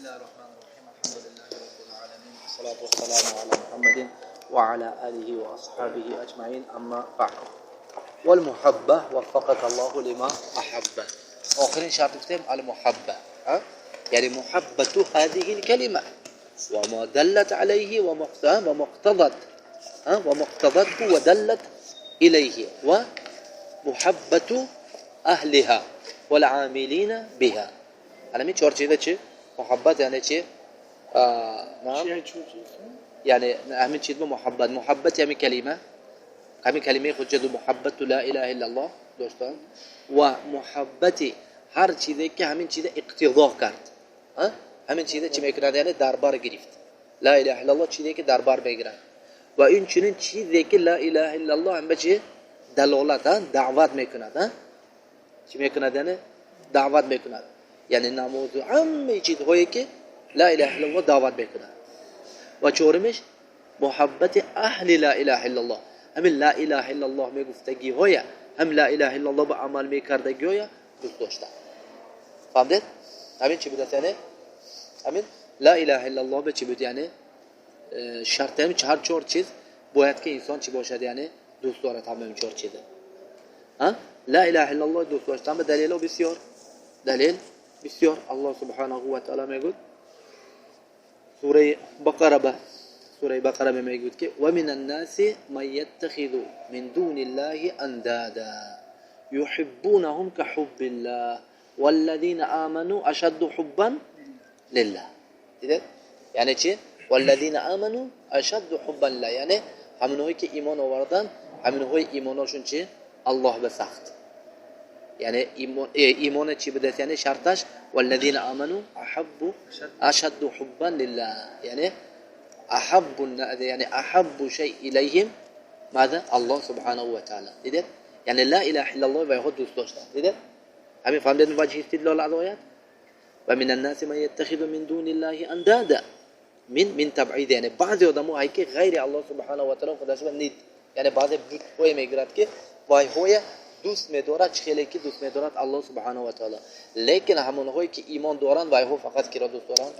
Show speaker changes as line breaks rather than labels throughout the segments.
الله الرحمن الرحيم، الحمد لله رب العالمين، والصلاة والسلام على محمد وعلى آله وأصحابه أجمعين، أما بعد. والمحبة وفقك الله لما أحب. آخرين شرط گفتیم المحبة، ها؟ یعنی محبة هذه الكلمة وما دلت عليه ومقتضت، ها؟ ومقتضته ودلت إليه، ومحبة أهلها والعاملين بها. الان چهار چیزه چی؟ محبت یعنی چی؟ نعم، یعنی همین چیز محبت. محبت یعنی کلمه، همین کلمه خود جدو محبت لا اله الا الله داشتن، و محبت هر چیزی که همین چیز اقتضا کرد، ها؟ همین چیزی چی میکند؟ یعنی دربار گرفت. لا اله الا الله چیزی که دربار بگیرد، و این چنین چیزی که لا اله الا الله هم به چی دلالت، ها؟ دعوت میکند، ها؟ چی میکند؟ یعنی دعوت میکند، یعنی نماز و همه چیزهایی که لا اله الا الله دعوت میکند. و چهارمش محبت اهل لا اله الا الله، همین لا اله الا الله میگفتگی های، هم لا اله الا الله به عمل میکردگی های دوست داشتن. فهمید؟ همین چی بود؟ یعنی همین لا اله الا الله به چی بود؟ یعنی شرط همین چهار چیز باید که انسان چی باشد؟ یعنی دوست دارد همین چهار چیزه. ها؟ لا اله الا الله دوست داشتن به دلیل بسیار، دلیل بسیار. الله سبحانه و تعالی میگوید سوره بقره، به سوره بقره میگوید که و من الناس من يتخذ من دون الله اندادا يحبونهم كحب الله والذين آمنوا اشد حبا لله. دیدید؟ یعنی چی؟ والذین آمنوا اشد حبا لله، یعنی همونهایی که ایمان آوردن، همونهای ایمانشون چی؟ الله به سخت. یعنی ایمان چی بوده؟ یعنی شرطش والذین آمنوا احب اشد حبا لله، یعنی احب، یعنی احب شيء الیهم ماذا؟ الله سبحانه و تعالی. دیدید؟ یعنی لا اله الا الله و خود دوست داشتن. دیدید؟ همین فهمیدید وجه استدلال از آیات؟ و من الناس من يتخذ من دون الله اندادا، من تبعید، یعنی بعضی آدم‌ها که غیر الله سبحانه و تعالی خودش نید، یعنی بعضی بت‌های میگیرد که وای های دوست می‌دارد، چه خیلی که دوست می‌دارد الله سبحانه و تعالی، لیکن همونهایی که ایمان دارند وای ها فقط کی را دوست دارند؟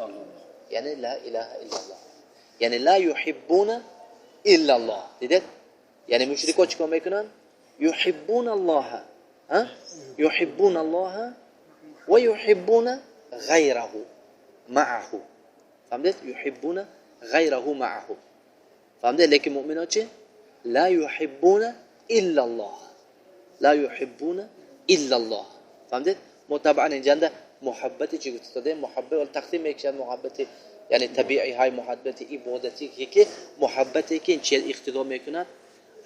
یعنی لا اله الا الله، یعنی لا یحبون الا الله. دیدید؟ یعنی مشرکان چیکار میکنن؟ یحبون الله، ها؟ یحبون الله و یحبون غیره معه. فهمید؟ یحبون غیره معه. فهمید؟ لیکن مؤمنان چه؟ لا یحبون الا الله، لا یحبون الا الله. فهمید؟ ما طبعا اینجا محبت چی گفت؟ محبت ولی تقسیم میکشد، محبت یعنی طبیعی های، محبت عبادتی که محبتی که این چیز اقتضا میکند،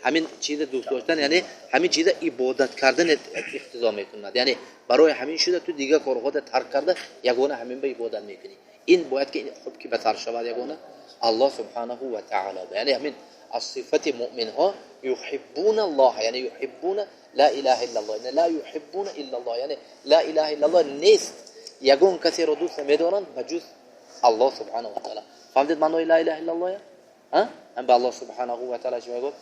همین چیز دوست داشتن، یعنی همین چیز عبادت کردن اقتضا میکند، یعنی برای همین شده تو دیگه کارها ترک کرده یگانه همین به عبادت میکنی. این باید که این حب که بتر شود یگانه الله سبحانه و تعالی، یعنی همین از صفت مؤمن ها یحبون الله، یعنی یحبون لا اله الا الله، یعنی لا یحبون الا الله، یعنی لا اله الا الله نیست یگان کسی رو دوست نمیدارند بجز الله سبحانه و تعالی. فهمید معنای لا اله الا الله؟ ها؟ هم به الله سبحانه و تعالی چی میگه؟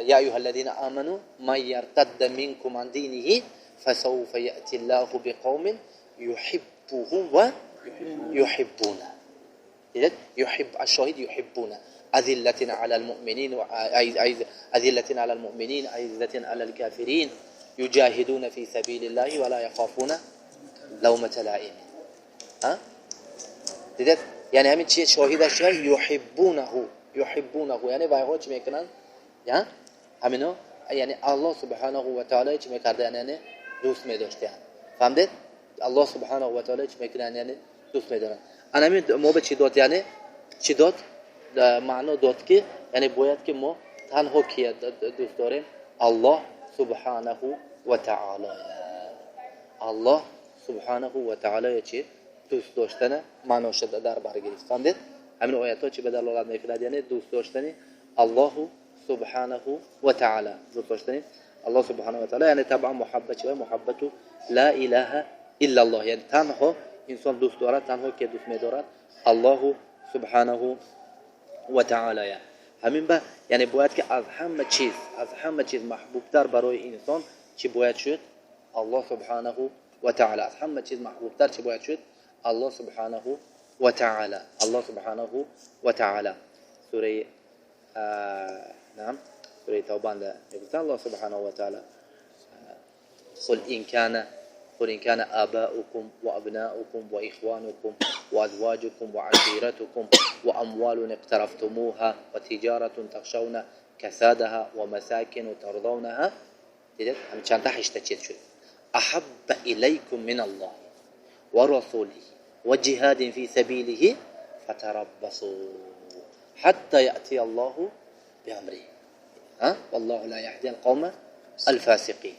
یا ایها الذین آمنوا من یرتد منکم عن دینه فسوف یأتی الله بقوم یحبهم و یحبونه. دیدید؟ یحب، الشاهد یحبونه، أذلة على المؤمنين أذلة على المؤمنين عزة على الكافرين يجاهدون في سبيل الله ولا يخافون لومة لائم. ها؟ دیدید؟ یعنی همین چیه شاهدش؟ یحبونه، یحبونه، یعنی وایها چی میکنن؟ یا همینا، یعنی الله سبحانه و تعالی چی میکرده؟ یعنی دوست میداشتن. فهمید؟ الله سبحانه و تعالی چی میکنن؟ یعنی دوست میدارن. انا همین ما به چی داد؟ یعنی چی داد؟ معنا داد که یعنی باید که ما تنها کی دوست داریم؟ الله سبحانه و تعالی. الله سبحانه و تعالی چی دوست داشتن معناش در بر گرفت. فهمید؟ همین آیات ها چی به دلالت میکند؟ یعنی دوست داشتن الله سبحانه و تعالی، دوست داشتن الله سبحانه و تعالی، یعنی طبعا محبت چی؟ محبت لا اله الا الله، یعنی تنها انسان دوست دارد، تنها که دوست میدارد الله سبحانه و تعالی. همین به یعنی باید که از همه چیز، از همه چیز محبوبتر برای انسان چی باید شد؟ الله سبحانه و تعالی. از همه چیز محبوبتر چی باید شد؟ الله سبحانه ва таъала, Аллоҳ субҳанаҳу ва таъала сураи наам сураи Тавбанда мегуфт Аллоҳ субҳанаҳу ва таъала: قل إن كان قل إن كان آباؤكم وأبناؤكم وإخوانكم وأزواجكم وعشيرتكم وأموال اقترفتموها وتجارة تخشون كسادها ومساكن ترضونها، چند تا هشتا چیز شد، أحب إليكم من الله ورسوله وجهاد في سبيله فتربصوا حتى يأتي الله بأمره ها والله لا يهدي القوم الفاسقين.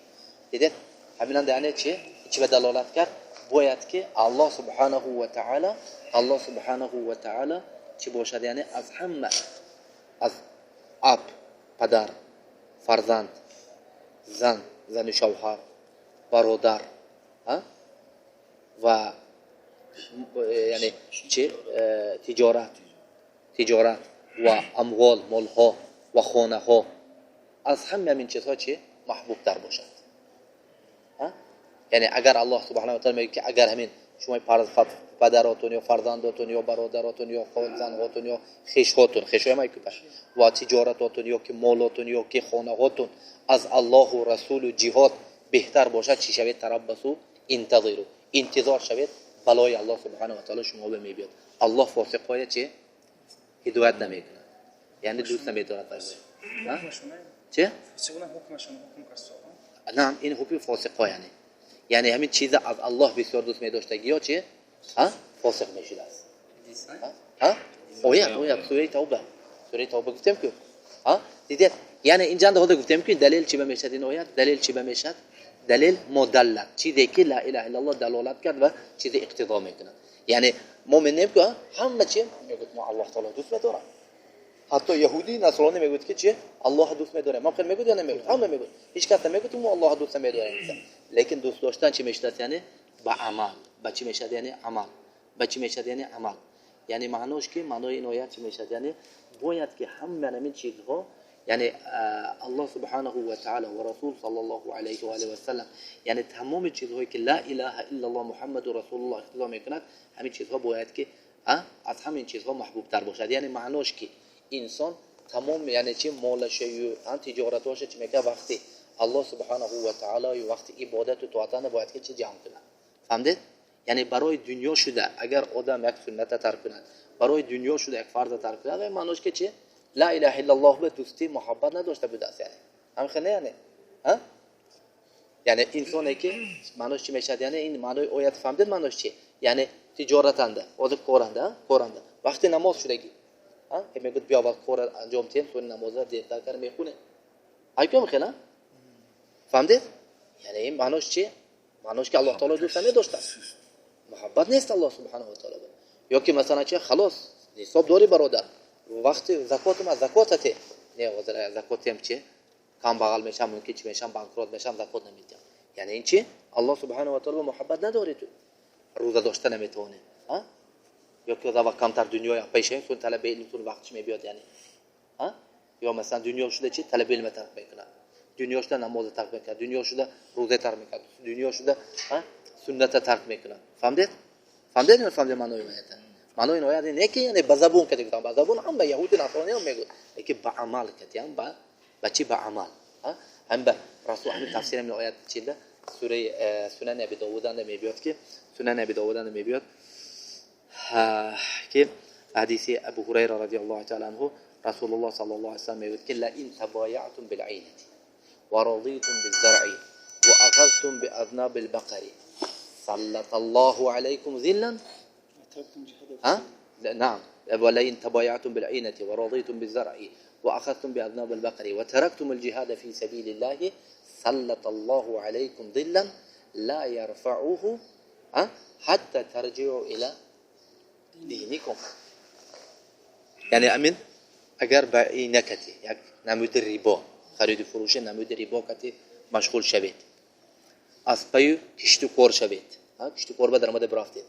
دیدید همینان یعنی چی؟ چی به دلالت کرد؟ باید که الله سبحانه و تعالی، الله سبحانه و تعالی چی باشد؟ یعنی از همه، از اب، پدر، فرزند، زن، زن شوهر، برادر، و یعنی چی؟ تجارت، تجارت و اموال، مالها و خانه ها، از همه همین چیزها چی؟ محبوب تر باشد. یعنی اگر الله سبحانه و تعالی میگه که اگر همین شما پدراتون یا فرزنداتون یا برادراتون یا زنهاتون یا خویشهاتون، خویشای ما و تجارتاتون یا که مالاتون یا که خانهاتون از الله و رسول و جهاد بهتر باشد، چی شوید؟ تربصوا انتظروا، انتظار شوید، بلای الله سبحانه و تعالی شما به میبید. الله فاسقای چه هدایت نمیکنه، یعنی دوست نمیدارد. چه؟ نه، این حکم فاسقا، یعنی همین چیز از الله بسیار دوست می‌داشتگی یا چه؟ ها؟ فاسق می‌شد است. ها؟ آیت سوره توبه، سوره توبه گفتیم که ها؟ دیدید؟ یعنی اینجا خود گفتیم که دلیل چی میشد این آیت؟ دلیل چی میشد؟ دلیل مدلل، چیزی که لا اله الا الله دلالت کرد و چیزی اقتضا میکنه. یعنی مؤمن که همه چی میگه ما الله تعالی دوست می‌دارم. حتی یهودی نصرانی میگوید که چی؟ الله دوست می‌داره. ما خیلی میگوید یا نمیگوید؟ همه میگوید. هیچ کس نمیگوید ما الله دوست نمی‌داریم. لیکن دوست داشتن چی میشد؟ یعنی با عمل. با چی میشد؟ یعنی عمل. با چی میشد؟ یعنی عمل. یعنی معناش که معنای این آیت چی میشد؟ یعنی باید که همه همین چیزها، یعنی الله سبحانه و تعالی و رسول صلی الله علیه و آله و سلم، یعنی تمام چیزهایی که لا اله الا الله محمد رسول الله اقتضا میکند، همین چیزها باید که از همین چیزها محبوب تر باشد. یعنی معناش که انسان تمام یعنی چی مالش و تجارتاش چی میگه وقتی الله سبحانه و تعالی و وقتی عبادت و طاعت باید که چی جمع کنه. فهمید؟ یعنی برای دنیا شده اگر آدم یک سنت ترک کند، برای دنیا شده یک فرض ترک کند، معناش که چی؟ لا اله الا الله به دوستی محبت نداشته بوده است. یعنی هم خنه یعنی ها؟ یعنی انسانی که معناش چی میشد؟ یعنی این معنای آیت فهمید معناش چی؟ یعنی تجارتنده، از کارنده، کارنده وقتی نماز شدگی ها میگه بیا اول کار انجام تیم تو نماز دیرتر کار میخونه. ایکم خیلی فهمید؟ یعنی این معناش چی؟ معناش که الله تعالی دوست نداشته، محبت نیست الله سبحانه و تعالی. یا که مثلا چه خلاص حساب داری برادر، وقتی زکات ما زکات ته نه وزر زکات هم چه کم بغل میشم ممکن چی میشم بانکروت میشم زکات نمیدم. یعنی این چی؟ الله سبحانه و تعالی محبت نداری، تو روزه داشته نمیتونه ها؟ یا که دا کمتر دنیای پیشه سون طلب علم سون وقتش میبیاد یعنی ها؟ یا مثلا دنیا شده چی طلب علم ترک میکنه، دنیا شده نماز ترک میکنه، دنیا شده روزه ترک میکنه، دنیا شده ها سنت ترک میکنه. فهمید؟ فهمید یا فهمید معنای این؟ معنای این آیت نه که یعنی به زبون که گفتم، به زبون هم به یهود نصرانی هم میگه، لیکن به عمل که یعنی با چی؟ به عمل ها. هم به رسول همین تفسیر این آیت چیده سوره سنن ابی داوود میبیاد که سنن ابی داوود میبیاد که حدیث ابو هریره رضی الله تعالی عنه رسول الله صلی الله علیه و سلم میگه که لئن تبایعتم بالعینة ورضیتم بالزرع واخذتم باذناب البقر سلط الله عليكم ذلا ها نعم ولئن تبايعتم بالعينة ورضيتم بالزرع وأخذتم بأذناب البقر وتركتم الجهاد في سبيل الله سلط الله عليكم ظلا لا يرفعه حتى ترجعوا إلى دينكم. یعنی امین اگر به اینه کتی یک نمود ریبا خرید و فروش نمود ریبا کتی مشغول شوید، از پی کشت و کار شوید، کشت و کار به درآمد برافتید،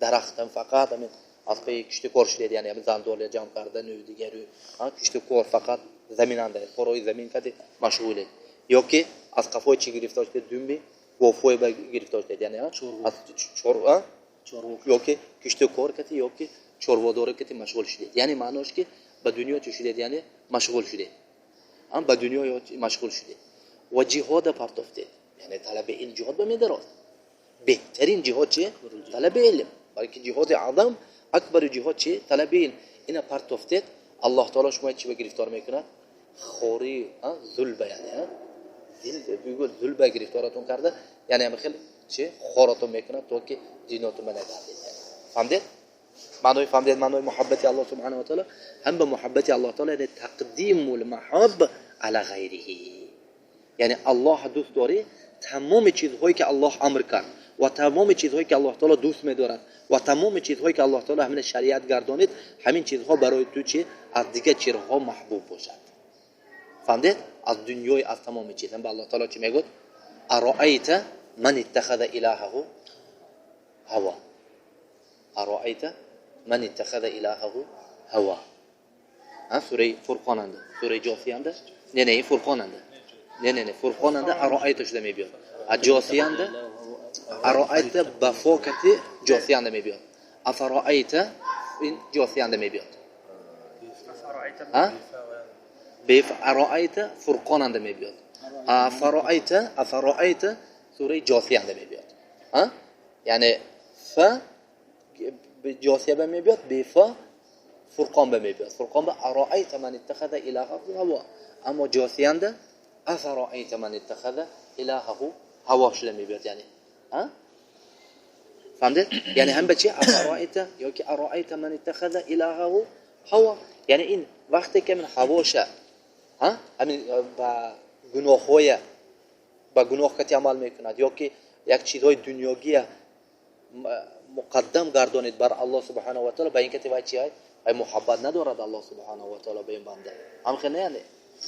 درختم فقط همین از پی کشت و کار شدید، یعنی همین زندول جمع کردن و دیگری کشت و کار فقط زمین انده کارهای زمین کتی مشغوله، یا که از قفای چی گرفته شده دنبی گوفوی گرفته شده، یعنی از چور Ёки кишту кор кати, ёки чорводорӣ кати машғул шудед. Яъне маънош ки ба дунё чӣ шудед? Яъне машғул шудед. Ба дунё машғул шудед. Ва ҷиҳода партофтед. Яъне талаби илм ҷиҳод ба медарост. Беҳтарин ҷиҳод чи? Талаби илм. Балки ҷиҳоди аъзам, акбари ҷиҳод чи? Талаби илм. Ина партофтед, Аллоҳ таоло шумо чи ба гирифтор мекунад? Хорӣ, зулба, яъне зулба гирифторатон карда, яъне ҳамин хел чи хоратон мекунад, то ки динотон ба нагардед. Фаҳмдед? Маънои фаҳмдед? Маънои муҳаббати Аллоҳ субҳанаҳу ва таоло ҳам ба муҳаббати Аллоҳ таоло, яъне тақдимул маҳабб ала ғайриҳи. Яъне Аллоҳ дӯст дорӣ, тамоми чизҳое ки Аллоҳ амр кард ва тамоми чизҳое ки Аллоҳ таоло дӯст медорад ва тамоми чизҳое ки Аллоҳ таоло ҳамин шариат гардонид, ҳамин чизҳо барои ту чи аз дигар чизҳо маҳбуб бошад. Фаҳмдед? Аз дунёи, аз тамоми чиз. Ҳам ба Аллоҳ таоло чӣ мегӯяд? Ароайта ман иттахаза илаҳаҳу ҳаво. Ароайта ман иттахаза илаҳаҳу ҳаво. Сураи Фурқонанда, сураи Ҷосиянда? Не, не, Фурқонанда. Не, не, не, Фурқонанда ароайта шуда мебиёд. А Ҷосиянда ароайта ба фокати Ҷосиянда мебиёд. Афароайта ин Ҷосиянда мебиёд. Беф ароайта Фурқонанда мебиёд. Афароайта, афароайта сураи Ҷосиянда мебиёд. Яъне фа Ҷосия ба мебиёд, бефа Фурқон ба мебиёд. Фурқон ба ароайта ман иттахаза илаҳаҳу ҳаво. Аммо Ҷосиянда афароайта ман иттахаза илаҳаҳу ҳаво шуда мебиёд. Яъне фаҳмдед? Яъне ҳам ба чи афароайта ёки ароайта ман иттахаза илаҳаҳу ҳаво. Яъне ин вақте ки ман ҳавоша, ҳамин ба гуноҳҳоя, ба гуноҳ кати амал мекунад ёки як чизҳои дунёгия муқаддам гардонид бар Аллоҳ субҳанаҳу ва таоло, ба ин кати вай чи вай муҳаббат надорад Аллоҳ субҳанаҳу ва таоло ба ин банда. Ҳам хел не, яъне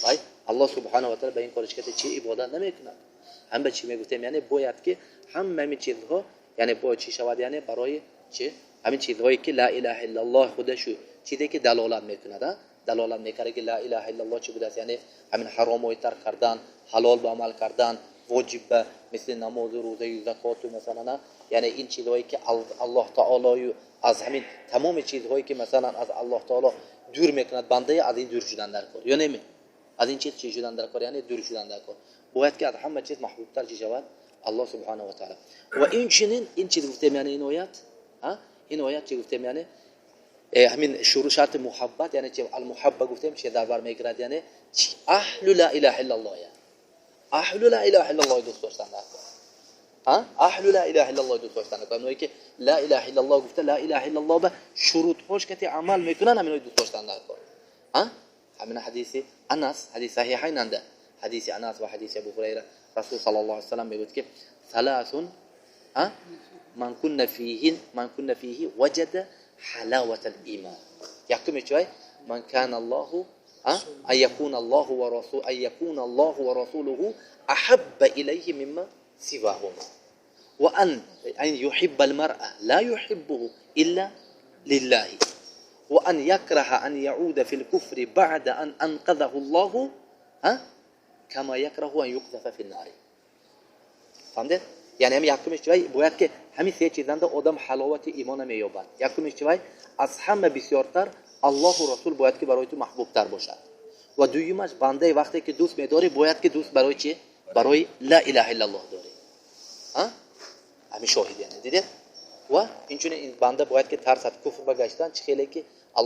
вай Аллоҳ субҳанаҳу ва таоло ба ин кориш кати чи ибодат намекунад. Ҳам ба чи мегуфтем? Яъне бояд ки ҳама ҳамин чизҳо, яъне бояд чӣ шавад? Яъне барои чи ҳамин чизҳое ки ла илаҳа иллаллоҳ худашу чизе ки далолат мекунад, далолат мекард ки ла илаҳа иллаллоҳ чӣ будааст? Яъне ҳамин ҳаромҳои тарк кардан, ҳалол ба амал кардан, воҷиб ба мисли намозу рӯзаю закоту масалан, яъне ин чизҳое ки Аллоҳ таолою аз ҳамин тамоми чизҳое ки масалан аз Аллоҳ таоло дур мекунад бандае, аз ин дур шудан дар кор ё неме? Аз ин чиз чӣ шудан дар кор? Яъне дур шудан дар кор. Бояд ки аз ҳама чиз маҳбубтар чӣ шавад? Аллоҳ субҳанаҳу ва таоло. Ва инчунин ин чиз гуфтем, яъне ин оят, ин оят чӣ гуфтем? Яъне ҳамин шурӯъ шарти муҳаббат, яъне чи алмуҳабба гуфтем, чи дар бар мегирад? Яъне аҳлу ла илаҳа иллаллоҳ, аҳлу ла илаҳа иллаллоҳ дӯст доштан дар кор. Аҳлу ла илаҳа иллаллоҳ дӯст доштан дар кор. Оное ки ла илаҳа иллаллоҳ гуфта, ла илаҳа иллаллоҳ ба шурутҳош кати амал мекунанд, ҳаминои дӯст доштан дар кор. Ҳамин ҳадиси Анас, ҳадиси саҳиҳайнанда, ҳадиси Анас ва ҳадиси Абу Ҳурайра, Расул саллаллоҳу алайҳи васаллам мегӯяд ки саласун ман кунна фиҳи, ман кунна фиҳи ваҷада ҳалаватал имон. Якум чӣ? Ман кана Аллоҳу ан якуна Аллоҳу ва расул, ан якуна Аллоҳу ва расулуҳу аҳабба илайҳи мимма сиваҳума ва ан юҳибба ал-маръа ла юҳиббуҳу илла лиллаҳи ва ан якраҳа ан яуда фил куфри баъда ан анқазаҳу Аллоҳу кама якраҳу ан юқзафа фин нари. Фаҳмдед? Яъне ҳамин якумиш чӣ? Бояд ки ҳамин се чизанда одам ҳаловати имона меёбад. Якумиш чӣ? Аз ҳама бисёртар Аллоҳу Расул бояд ки барои ту маҳбубтар бошад. Ва дуюмаш, бандаи вақте ки дӯст медорӣ, бояд ки дӯст барои чӣ? Барои ла илаҳа иллаллоҳ дорӣ. Ҳамин шоҳид, яъне дидед? Ва инчунин ин банда бояд ки тарсад куфр ба гаштан, чӣ хеле ки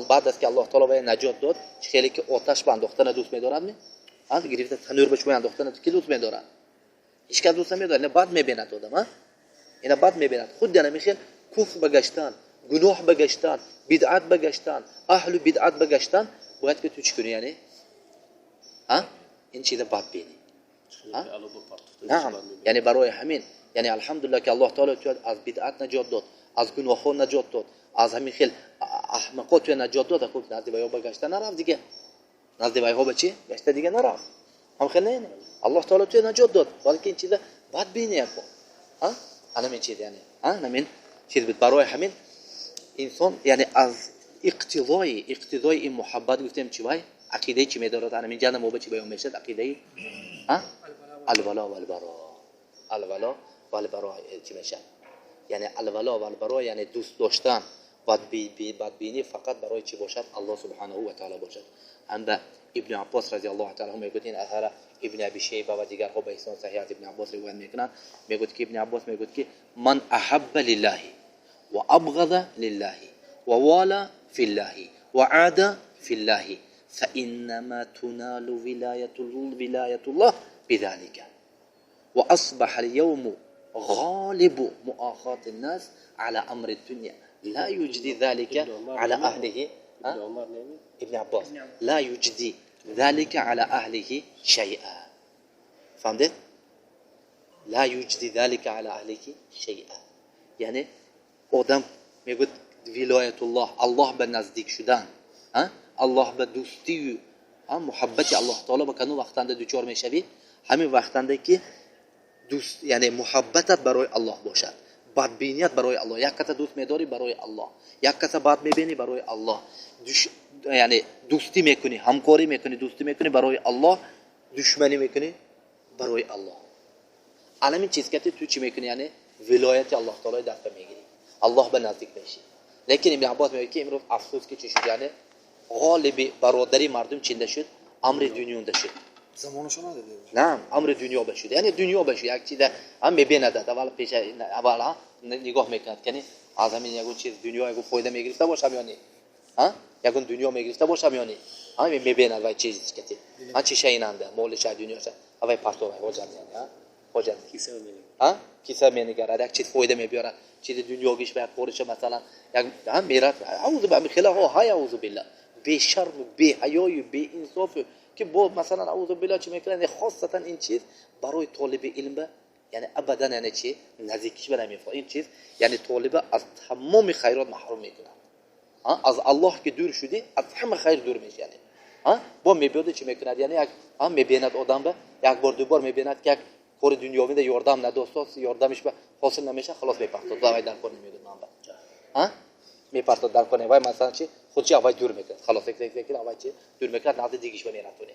баъд аз ки Аллоҳ таоло вай наҷот дод, чӣ хеле ки оташ ба андохтана дӯст медорад ми? Гирифта танӯр ба чӯй андохтана ки дӯст медорад? Ҳеҷ кас дӯст намедорад. Ина бад мебинад одам, ина бад мебинад. Худ яъне михел куфр ба гаштан, гуноҳ ба гаштан, бидъат ба гаштан, аҳлу бидъат ба гаштан, бояд ки ту чӣ кунӣ? Яъне ин чиза бад бинӣ. Наам, яъне барои ҳамин, яъне алҳамдулиллаҳ ки Аллоҳ таоло ту аз бидъат наҷот дод, аз гуноҳҳо наҷот дод, аз ҳамин хел аҳмақо ту наҷот дод, хуб назди вайҳо ба гашта нарафт дига. Назди вайҳо ба чӣ? Гашта дига нарафт. Ҳам хел не? Аллоҳ таоло ту наҷот дод, балки ин чиза бад бинӣ яко. Ана ин чиз, яъне ана ин чиз буд. Барои ҳамин инсон, яъне аз иқтидои ин муҳаббат гуфтем чӣ вай? Ақидаи чӣ медорад? Ана ин ҷанна мо ба чӣ баён мешавад? Ақидаи алвало валбаро, алвало валбаро чӣ мешавад? Яъне алвало валбаро, яъне дӯст доштан ва бадбинӣ фақат барои чӣ бошад? Аллоҳ субҳонаҳу ва таъоло бошад. Ҳамда Ибни Аббос разияллоҳу таъоло анҳу мегӯяд, ин асара Ибни Аби Шайба ва дигарҳо ба исноди саҳеҳ аз Ибни Аббос ривоят мекунанд. Мегӯяд ки Ибни Аббос мегӯяд ки ман аҳабба лиллаҳи ва абғаза лиллаҳи ва вала филлаҳи ва ада филлаҳи фаиннама туналу вилаятуллоҳ бизалика ва асбаҳа ал-явму ғолибу муохати н-нас ала амри д-дуня ла юҷди залика ала аҳлиҳи. Ибни Аббос ла юҷди залика ала аҳлиҳи шайъа. Фаҳмдед? Ла юҷди залика ала аҳлиҳи шайъа. Яъне одам мегӯяд вилоятуллоҳ, Аллоҳ ба наздик шудан, Аллоҳ ба дӯстию муҳаббати Аллоҳ таоло ба кадом вақтанда дучор мешавӣ? Ҳамин вақтанда ки дӯст, яъне муҳаббатат барои Аллоҳ бошад, бадбиният барои Аллоҳ. Як каса дӯст медорӣ барои Аллоҳ, як каса бад мебинӣ барои Аллоҳ, яъне дӯстӣ мекунӣ, ҳамкорӣ мекунӣ, дӯстӣ мекунӣ барои Аллоҳ, душманӣ мекунӣ барои Аллоҳ. Аламин чиз ки ту чӣ мекунӣ? Яъне вилояти Аллоҳ таолои даста мегирӣ, Аллоҳ ба наздик мешӣ. Лекин Ибни Аббос мегӯяд ки имрӯз афсӯс ки чӣ шуд? Яъне ғолиби бародари мардум чинда шуд? Амри дунёнда шуд.
Замонашон надид.
На, амри дунё ба шуд. Яъне дунё ба шуд. Як чиза ҳам мебинад, аввал пеша, аввал нигоҳ мекунад, ки аз ҳамин ягон чиз дунё ягон фоида мегирифта бошам ё не? Ягон дунё мегирифта бошам ё не? Мебинад вай чиз кати. Чи шайнанда, молиша, дунёша. Авай партова, ҳоҷат яъне, ҳоҷат. Киса менигарад, як чиз фоида мебиёрад. Чизи дунёгиш ба як кориша, масалан, як мерад. Аузу ба хилаҳо, ҳай аузу билла. Бешарму, беҳаёю, беинсофу ки бо масалан аузу билла чӣ мекунад? Хосатан ин чиз барои толиби илм ба, яъне абадан, яъне чӣ наздикиш ба намефоҳад. Ин чиз яъне толиба аз тамоми хайрот маҳрум мекунад. Аз Аллоҳ ки дур шудӣ, аз ҳама хайр дур мешӣ. Яъне бо мебиёд чӣ мекунад? Яъне як мебинад одам ба як бор ду бор мебинад ки як кори дунёвида ёрдам надост, ёрдамиш ба ҳосил намешавад, халос мепартод. Вай дар кор намегӯяд ман ба. Мепартод дар кор. Вай масалан чи худши аввай дур мекунад. Халос аввай чи дур мекунад, назди дигиш ба мерад туне.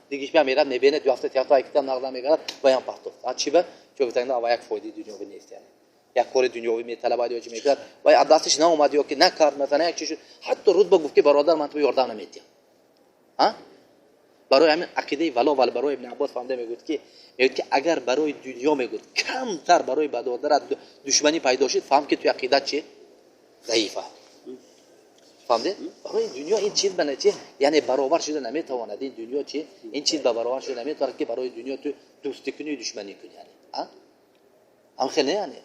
Дигиш ба мерад, мебинад, ду ҳафта, се ҳафта якитам нағза мегарад, вай ҳам партофт. Чи ба? Чун гуфтанд аввай як фоидаи дунёвӣ нест, яъне. Як кори дунёвӣ металабад ё чи мекунад, вай аз дастиш наомад ё ки накард, масалан як чи шуд, ҳатто рутба гуфт ки бародар ман ту ёрдам наметиҳам. Барои ҳамин ақидаи вало вал барои Ибни Аббос фаҳмида мегӯяд ки агар барои дунё мегӯяд камтар барои бародарат душманӣ пайдо шуд, фаҳм ки ту ақидат чи заифа. Фаҳмидед? Барои дунё ин чиз ба чи яъне баробар шуда наметавонад. Ин дунё чи ин чиз ба баробар шуда наметавонад ки барои дунё ту дӯстӣ кунӣ, душманӣ кунӣ. Яъне ам хеле яъне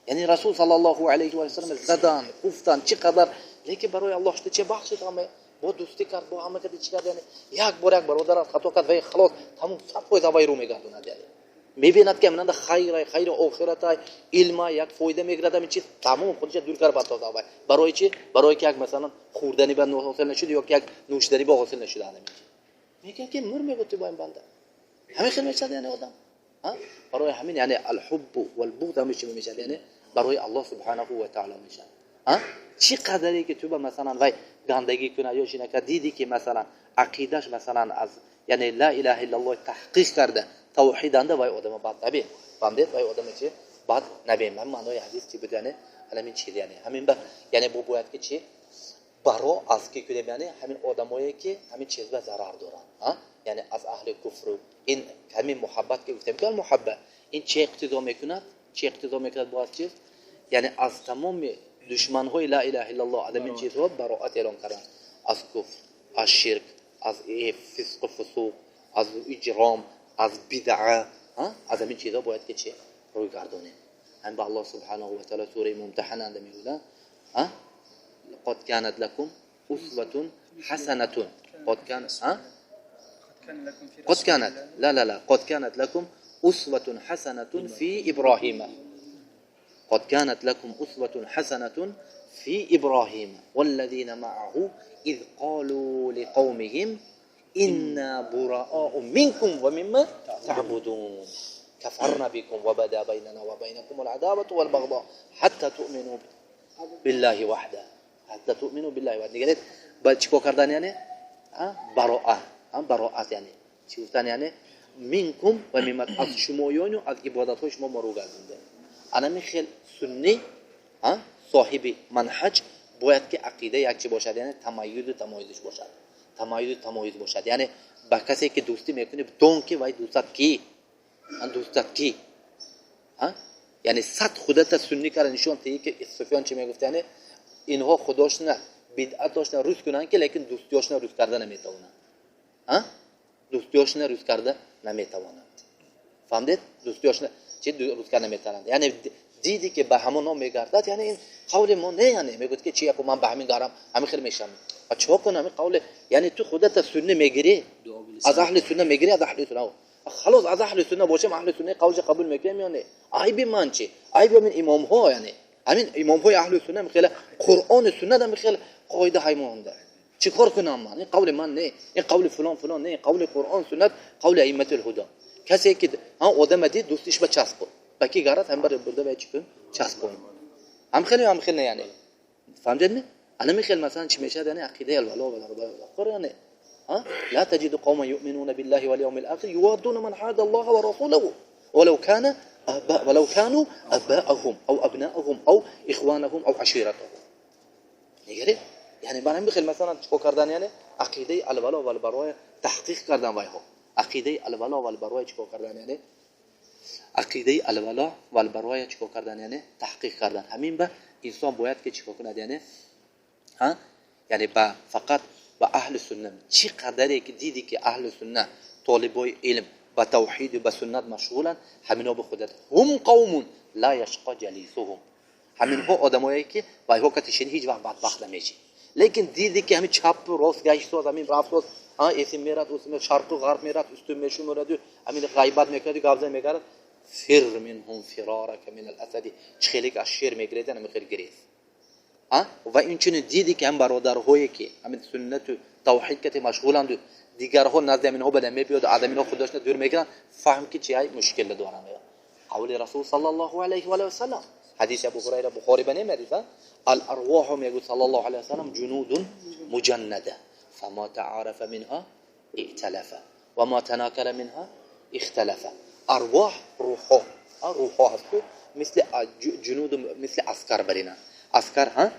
яъне Расул саллаллоҳу алайҳи ва саллам задан, гуфтан чӣ қадар, лекин барои Аллоҳ шуда че бахшид ҳама, бо дӯстӣ кард, бо ҳама кард, чӣ кард, яъне як бор як бародар аз хато кард, вай халос тамом 100% аввай рӯ мегардонад. Яъне мебинад ки аминанда хайрай, хайри охиратай, илма як фоида мегирад, ҳамин чиз тамом худша дур кард батод аввай. Барои чӣ? Барои ки як масалан хӯрдани ба ҳосил нашуд ё ки як нӯшидани ба ҳосил нашуд. Ҳамин чиз мегӯяд ки мур мегӯяд ту бо ин банда. Ҳамин хел мешавад яъне одам. Барои ҳамин яъне алҳуббу валбуғд ҳамин чӣ мешавад, яъне барои Аллоҳ субҳанаҳу ва таъоло мешавад. Чӣ қадаре ки ту ба масалан вай гандагӣ кунад ё чӣ накард, дидӣ ки масалан ақидаш масалан аз яъне ла илаҳа иллаллоҳ таҳқиқ карда тавҳиданда, вай одама бад набин. Фаҳмидед? Вай одама чи бад набин. Ман маънои ҳадис чи буд? Яъне ҳамин чиз, яъне ҳамин ба яъне бо бояд ки чи баро аз ки кунем, яъне ҳамин одамое ки ҳамин чиз ба зарар доранд, яъне аз аҳли куфру ин ҳамин муҳаббат ки гуфтем ки муҳаббат ин чи иқтидо мекунад? Чи иқтидо мекунад бо аз чиз? Яъне аз тамоми душманҳои ла илаҳа иллаллоҳ аз ҳамин чизҳо бароат эълон кардан, аз куфр, аз ширк, аз фисқу фусуқ, аз иҷром, аз бидъа, аз ҳамин чизҳо бояд ки чи рӯй гардонем. Ҳамин ба Аллоҳ субҳанаҳу ва таъоло сураи Мумтаҳана мегӯяд, қад канат лакум усватун ҳасанатун. Қад канат, қад канат, ла ла ла, қад канат лакум усватун ҳасанатун фи Иброҳима. قد كانت لكم أسوة حسنة في إبراهيم والذين معه إذ قالوا لقومهم إنا براء منكم ومما تعبدون كفرنا بكم وبدا بيننا وبينكم العداوة والبغضاء حتى تؤمنوا بالله وحده. حتى تؤمنوا بالله وحده. نگرید با چیکار کردن یعنی براءه، براءت یعنی چی گفتن؟ یعنی منکم و مما از شمایان و از عبادت‌های شما ما رو گردوندن، Анами хел сунни, соҳиби манҳаҷ бояд ки ақида як чи бошад, яъне тамайюзу тамоюзиш бошад, тамайюзу тамоюз бошад. Яъне ба касе ки дӯстӣ мекунӣ, дон ки вай дӯстат ки, дӯстат ки, яъне сад худата сунни кара нишон тиҳӣ ки Суфён чӣ мегуфт, яъне инҳо худошна бидъатошна рӯз кунанд ки, лекин дӯстиёшна рӯз карда наметавонанд, дӯстиёшна рӯз карда наметавонанд. Фаҳмдед? Дӯстиёшна чи рӯз карда наметавонанд. Яъне диди ки ба ҳамоно мегардад, яъне ин қавли мо не, яъне мегӯяд ки чи яку ман ба ҳамин гарам ҳамин хел мешавам. Ва чиҳо кунам ҳамин қавле? Яъне ту худата сунни мегирӣ, аз аҳли сунна мегирӣ, аз аҳли сунна. Халос, аз аҳли сунна бошем, аҳли сунна қавлша қабул мекунем ё не? Айби ман чи? Айби ҳамин имомҳо, яъне ҳамин имомҳои аҳли сунна хеле Қуръони суннат ҳам хеле қоида ҳаймонда. Чӣ кор кунам ман? Ин қавли ман не, ин қавли фалон фалон не, ин қавли Қуръон суннат, қавли аимматул ҳудо. Касе ки ҳам одама дид, дӯстиш ба часпо. Ба ки гарат ҳам бар бурда ба чӣ кун? Часпо. Ҳам хеле ҳам хеле не, яъне. Фаҳмидед? Ана михел масалан чӣ мешавад? Яъне ақидаи алвало ва албаро, яъне لا تجد قوما يؤمنون بالله واليوم الآخر يوادون من حاد الله ورسوله ولو كان آباء ولو كانوا آباءهم أو أبناءهم أو إخوانهم أو عشيرتهم. نگرید؟ یعنی من هم بخیل مثلا چیکار کردن؟ یعنی عقیده الولا و البراء تحقیق کردن وایها. عقیده الولا و البراء چیکار کردن؟ یعنی عقیده الولا و البراء چیکار کردن؟ یعنی تحقیق کردن. همین به انسان باید که چیکار کند؟ یعنی ها، یعنی با فقط با اهل سنت چی قدری که دیدی که اهل سنت طالبای علم با توحید و با سنت مشغولن، همینا به خودت هم قوم لا یشقا جلیسهم، همینها آدمایی که وایها کتشین هیچ وقت بدبخت نمیشی. لیکن دیدی که همین چپ و راست گشت و همین رفت و ایسی میرد اوسی میرد، شرق و غرب میرد، üstün meşhur میرد، همین غیبت میکرد، قبضه میکرد، فر منهم فرارک من الاسد، چخیلی که از شیر میگریزن همین خیلی گریز. و این چنین دیدی که هم برادرهایی که همین سنت و توحید که مشغولند، دیگرها نزد همینها به نمیبیاد، آدمینها خودشون دور میگیرن، فهم که چی های مشکل دارن. قول رسول صلی الله علیه و سلم، حدیث ابو هریره بخاری بنیم حدیث، الارواح میگه صلی الله علیه و سلم جنود مجنده فما تعارف منها ائتلف و ما تناکر منها اختلف. ارواح روحها، روحها هست مثل جنود، مثل عسکر برینن. عسکر ها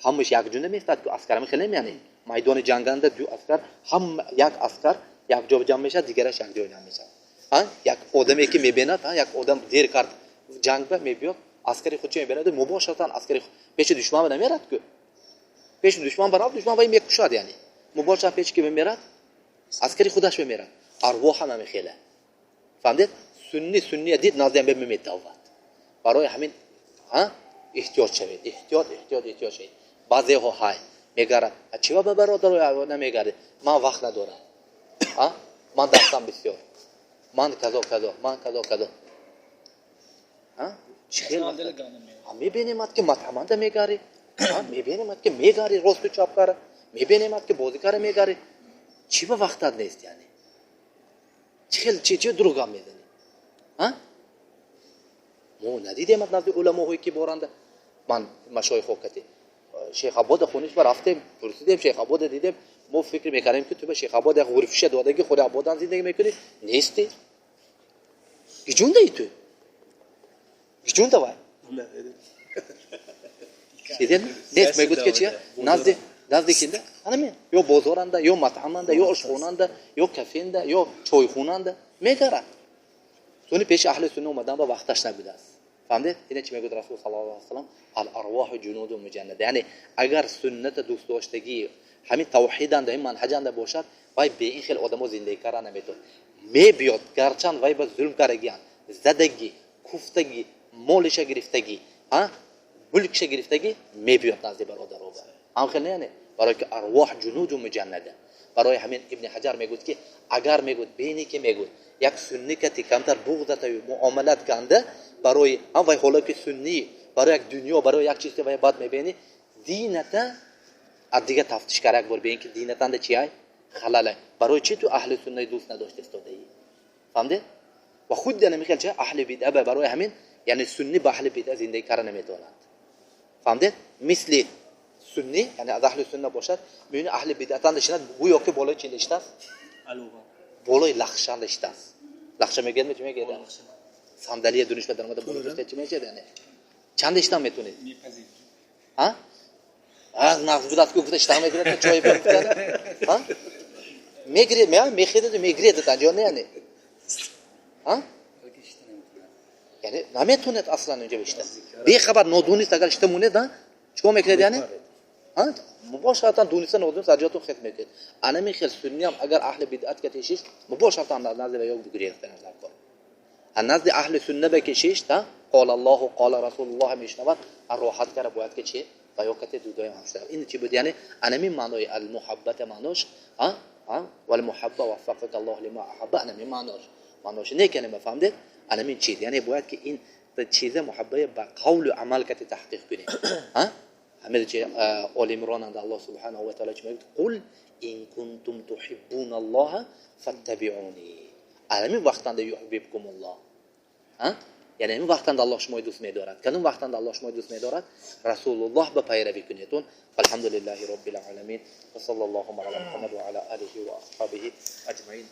همش یک جنده میفتاد که عسکر هم خیلی یعنی میدان جنگنده دو عسکر هم یک عسکر یک جا جمع میشه، دیگرش یک جای جمع میشه. ها یک آدمی که میبیند، ها یک آدم دیر کرد جنگ به میبیاد، عسکری خودش میبیند مباشرتا عسکری پیش دشمن نمیرد که پیش دشمن برات دشمن وای میکشاد، یعنی مباشرتا پیش که میمیرد عسکری خودش میمیرد. ارواح هم میخیله. فهمید؟ سنی سنی دید نازیم به میمیتاوت. برای همین ها احتیاط شوید، احتیاط احتیاط احتیاط شوید. بعضی ها های میگرد چی با برادر نمیگرد، من وقت ندارم، ها من دستم بسیار، من کذا کذا، من کذا کذا. ها چه میبینیم که مطعمند میگری، میبینیم که میگری راست و چپ کاره، میبینیم که بازی کاره میگری، چی با وقت نیست؟ یعنی چه چی چی دروغ میزنی؟ ها ما ندیدیم از نزد علماهایی که بارنده. من مشایخ کتی شیخ آباد خونش رفتیم پرسیدیم، شیخ آباد دیدیم، ما فکر میکردیم که تو به شیخ آباد یک غرفشه دادگی خود آبادان زندگی میکنی، نیستی. گیجونده ای تو گیجونده وای دیدین نیست. میگوید که چیه نزد نزد کینده همین یا بازارنده یا مطعمنده یا آشخوننده یا کافینده یا چایخوننده میگرد. سونی پیش اهل سنت اومدن با وقتش نبوده است. فهمید؟ اینه چی میگه رسول صلی الله علیه و سلم الارواح جنود مجنده. یعنی اگر سنت دوست داشتگی همین توحیدنده این منهجنده باشد، وای به این خیلی آدمو زندگی کردن نمیتون میبیاد، گرچند وای به ظلم کردگیان، زدگی، کوفتگی، مالش گرفتگی، ها ملکش گرفتگی میبیاد نزد برادرها. هم خیلی نه، برای که ارواح جنود مجنده. برای همین ابن حجر میگوید که اگر میگوید بینی که میگوید یک سنی که کمتر بغضت و معاملت کنده، برای هم وای حالا که سنی برای یک دنیا برای یک چیز که وای بد میبینی دینت از دیگه تفتیش کرد یک بار ببین که دینت چیه خلاله. برای چی تو اهل سنت دوست نداشته استاده ای؟ فهمیدی؟ و خود یعنی میخواد چه اهل بدعه برای همین یعنی سنی با اهل بدعه زندگی کردن نمیتونند. فهمیدی؟ مثل سنی یعنی از اهل سنت باشد میبینی اهل بدعت اندشند گویا که بالای چی نشته است؟ بالای لخشان نشته است. لخشه میگن چی میگه؟ Сандалия дуниш ба даромада боло гирифта чӣ мешавад яъне? Чанд иштан метунед? Ҳа? Нағз будааст ки гуфта иштан мегирад, чой гуфта. Ҳа? Мегиред, мехезеду мегиред анҷо не яъне? Ҳа? Яъне наметонед аслан инҷо бишта. Бехабар нодонист агар ишта монед, чикор мекунед яъне? Мубошаратан дониста нодонист аз ҷоятон хез мекунед. Анами хел сунниам агар аҳли бидъат катешиш, мубошаратан дар назди ва ё гурехтан дар кор. Аз назди аҳли сунна бакешиш, қол Аллоҳу қола Расулуллоҳ мешунавад, роҳат кара бояд ки чи ва ё кате дудоям ҳамшавад. Ин чи буд? Яъне анами маънои алмуҳаббата маънош, валмуҳабба ваффақака Аллоҳ лима аҳабба, анами маънош. Маънош не калима, фаҳмдед? Анами чиз. Яъне бояд ки ин чиза муҳаббая ба қавлу амал кате таҳқиқ кунем. Ҳамин чи Оли Имрон Аллоҳ субҳанаҳу ва таъала чи мегӯяд? Қул ин кунтум туҳиббуна Аллоҳа фаттабиуни. Анами вақтанда юҳбибкумуллоҳ. Яъне ҳамин вақтанда Аллоҳ шумои дӯст медорад. Кадом вақтанда Аллоҳ шумои дӯст медорад? Расулуллоҳ ба пайравӣ кунедун. Алҳамдулиллаҳи роббил оламин ва саллаллоҳу ала Муҳаммад ва ала алиҳи ва асҳобиҳи аҷмаин.